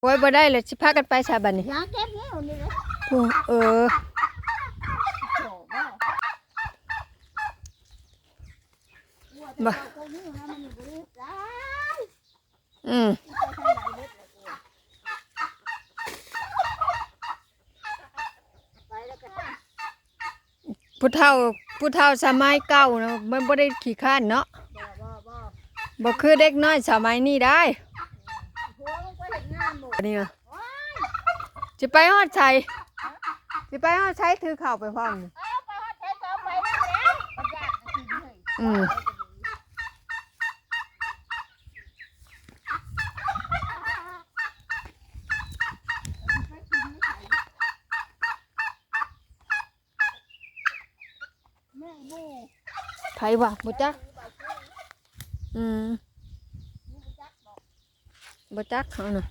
ໂອ້ຍ ບໍ່ໄດ້ແລ້ວ ຊິພາກັນໄປຊະບັດນີ້. ຢາເກັບແລ້ວນີ້ແຫຼະ. ໂອ້ ເອີ ບໍ່ ອືມ ຜູ້ເຖົ້າ ຜູ້ເຖົ້າສະໄໝເກົ່ານະ ມັນບໍ່ໄດ້ຂີ້ຄ້ານເນາະ. ບໍ່ ບໍ່ ບໍ່ ບໍ່ຄືເດັກນ້ອຍສະໄໝນີ້ໄດ໋. ໂອ້ຍ ໄປເຮັດງານບໍ່ ອັນນີ້ນະ. ໂອ້ຍ ຊິໄປຮອດໃສ? ຊິໄປຮອດໃສ? ຖືເຂົ້າໄປພ້ອມນີ້. ເອີ ໄປຮອດໃສກໍໄປນັ້ນແຫຼະ ບໍ່ຢາກກິນເລີຍ. ອືມ ໃຜວະ? ບໍ່ຈັກ. ອືມ ບໍ່ຈັກເຮົານະ.